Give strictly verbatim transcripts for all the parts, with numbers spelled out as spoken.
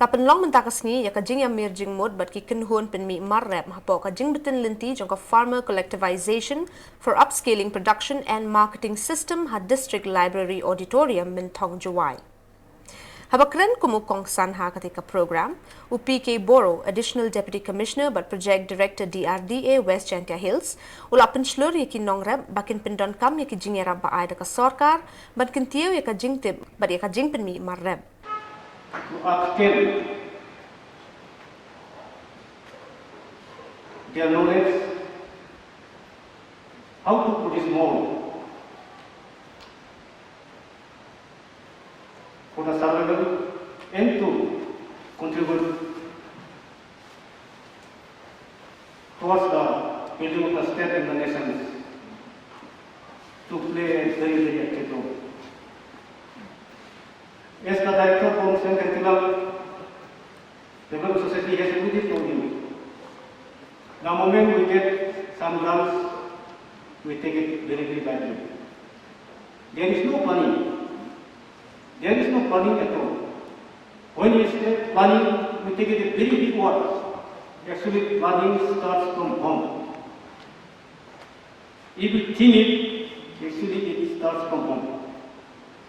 Pynlong mynta ka sngi ïa ka jingïamir jingmut bad ki kynhun pynmih mar rep hapoh ka jingbtin lynti jong ka Farmer Collectivization for Upscaling Production and Marketing System ha District Library Auditorium, Mynthong, Jowai. Haba kren kum u kongsan ha katei ka program, u P K Boro, Additional Deputy Commissioner bad Project Director D R D A West Jaintia Hills, u la pynshlur ïa ki nongrep ba kin pyndonkam ïa ki jingïarap ba ai da ka sorkar ban kyntiew ïa ka jingtip bad ïa ka jingpynmih mar rep. To upskill their knowledge, how to produce more for the survival and to contribute towards the building of the state and the nations to play a very, very active role. As the director from Saint Anthony Development Society has already told you, the moment we get some grants, we take it very, very lightly. There is no planning. There is no planning at all. When we say planning, we take it a very big word. Actually, planning starts from home. If we think it, actually it starts from home.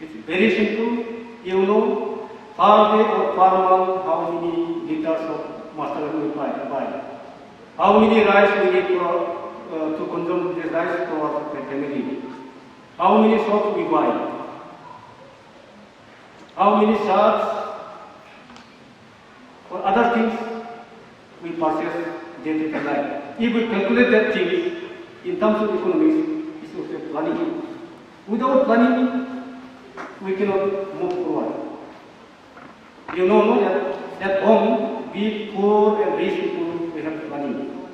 It's very simple. You know, per day or per month, how many liters of mustard oil we buy? buy? How many rice we need for, uh, to consume this rice for the family? How many soaps we buy? How many shirts or other things we purchase day to day life? If we calculate that thing in terms of economics, it's also planning. Without planning, we cannot move forward. You know, no, that at home, be poor and rich people, we have planning.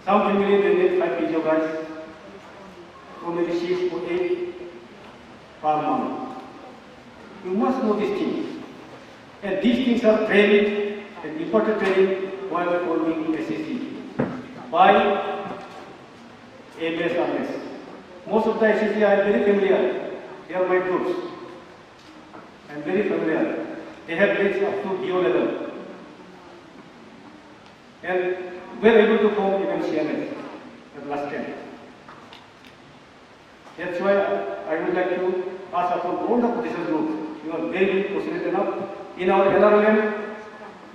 Some family, they need five P G rice, or maybe six or eight per month. You must know these things. And these things are trained and imparted training while forming S H G by M S R S. Most of the S H G I am very familiar. They are my groups. I am very familiar. They have reached up to D O level. And were able to form even C M S at last time. That's why I would like to ask upon all the petition groups, you are very, very fortunate enough. In our N R L M,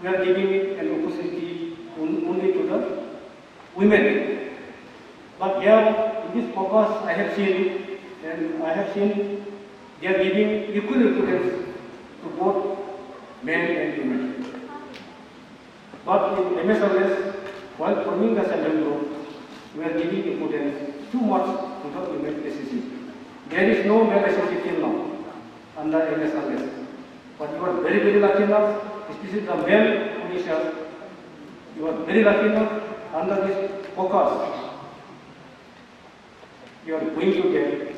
we are giving an opportunity on- only to the women. But here, in this caucus, I have seen, and I have seen they are giving equal importance to both men and women. But in M S R S, while forming the self-help group, we are giving importance too much to the women S H G. There is no male S H G till now under M S R S. But you are very, very lucky enough, especially the male officers, you are very lucky enough under this focus. You are going to get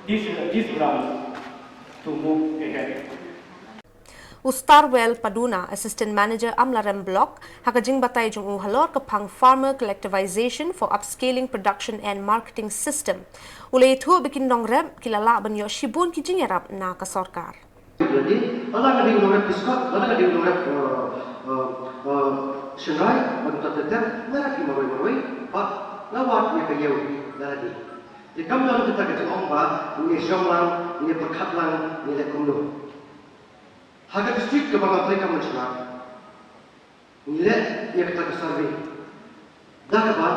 this, this branch to move ahead. U Starwell Paduna, Assistant Manager Amlarem Block, ha ka jingbatai jong u halor ka phang Farmer Collectivization for Upscaling Production and Marketing System, u la ïathuh ba ki nongrep ki la lah ban ïoh shibun ki jingïarap na ka sorkar. Jadi, lada ka dei u nongrep biskot, lada ka dei u nongrep, eh, eh, eh, shynrai, ban uta ter ter, nga rep ki marwei marwei, bad nga wad ïa ka ïew, lada dei. Te kam don kata ka jingong ba, ngi shong lang, ngi pyrkhat lang, ngi leh kumno. Ha ka district kaba nga pynlong mynshwa, ngi leh ïa kata ka survey. Da kaba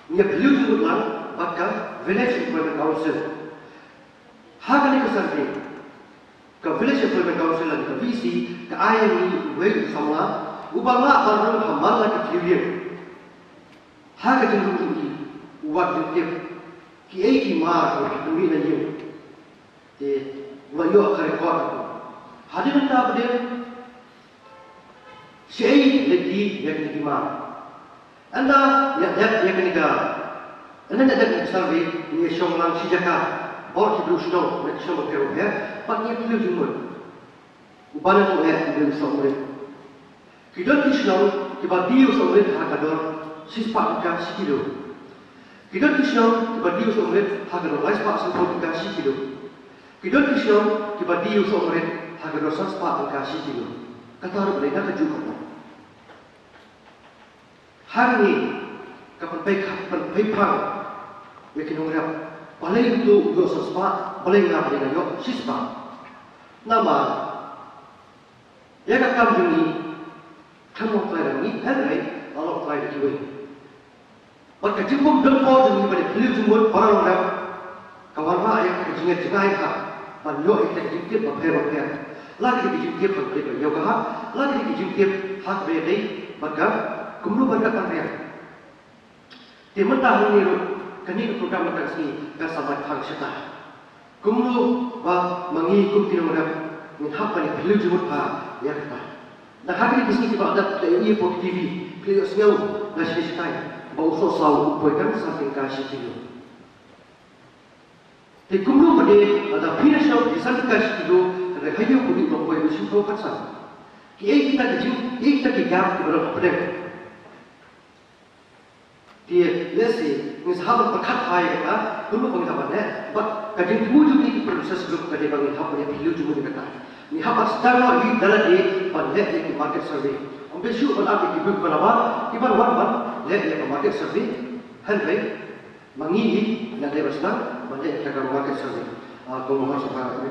ngi ïa phylliew jingmut lang bad ka Village Employment Council. Ha kane ka survey, ka Village Employment Council lane ka V E C ka ai ïa ngi uwei u samla uba lah ban rung ha man la ki phylliew ïing. Ha ka jingrung jong u, u wad jingtip kiei ki mar kiba pynmih na ïing. Te u la ïoh ka record. Hadien mynta ba dei shaei leit die ïa kine ki mar. Ynda ïa dep ïa kane ka, ynda ïa dep ïa ka survey, ngi ïa shong lang shi jaka, bor ki briew shnong na ki shnong bapher bapher, bad ngi ïa phylliew jingmut. Uba nyngkong eh u dei u Sohmrit. Ki don ki shnong kiba die u Sohmrit ha ka dor shispah tyngka shi kilo. Ki don ki shnong kiba die u Sohmrit ha ka dor laispah sanphew tyngka shi kilo. Ki don ki shnong kiba die ïa u sohmarit ha ka dor san spah tyngka shi kilo. Kata ruh balei na kajuh ka por. Hangne ka pynpei kha pynpei phang ïa ki nongrep. Balei uto u ïoh san spah, balei nga balei nga ïoh shi spah. Namar ïa ka kam jong ngi, khlem long trai da ngi, hynrei la long trai da kiwei. Bad ka jingbym don por jong ngi ban ïa phylliew jingmut para nongrep ka wanrah ïa ka jingïaid jngai ha ban ïoh ïa ka jingtip bapher bapher. La ka dei ka jingtip ha kaba ïoh ka hap, la ka dei ka jingtip ha kaba ïadei bad ka kumno ban ïaid ban riang. Te mynta hangne ruh kane ka program mynta ka sngi ka sa mat phang shata. Kumno ba ma ngi kum ki nongrep ngin hap ban ïa phylliew jingmut bha ïa kata. Na ha kine ki sngi kiba la dep phi la ïohi hapoh T V, phi la ïohsngew na shane shatai ba u sohsaw u poi tang san tyngka shi kilo. Te kumno ba dei lada phi na shnong dei san tyngka shi kilo, hynrei ha ïew phi dei ba poi shiphew khatsan. Kiei kita ki jing, kiei kita ki gap kiba don hapdeng. Te lehse ngin sa hap ban pyrkhat bha ïa kata kumno ba ngin hap ban leh, bad ka jingthmu jong ngi ki producers group ka dei ba ngin hap ban ïa phylliew jingmut ïa kata. Ngi hap ban sdang noh hi da lade ban leh ïa ki market survey. Ym dei shuh ban ap ïa ki briew kiba nabar kiban wan ban leh ïa ka market survey. Hynrei ma ngi hi ngi dei ban sdang ban leh ïa ka market survey. Ah, kong Mohor Sokha.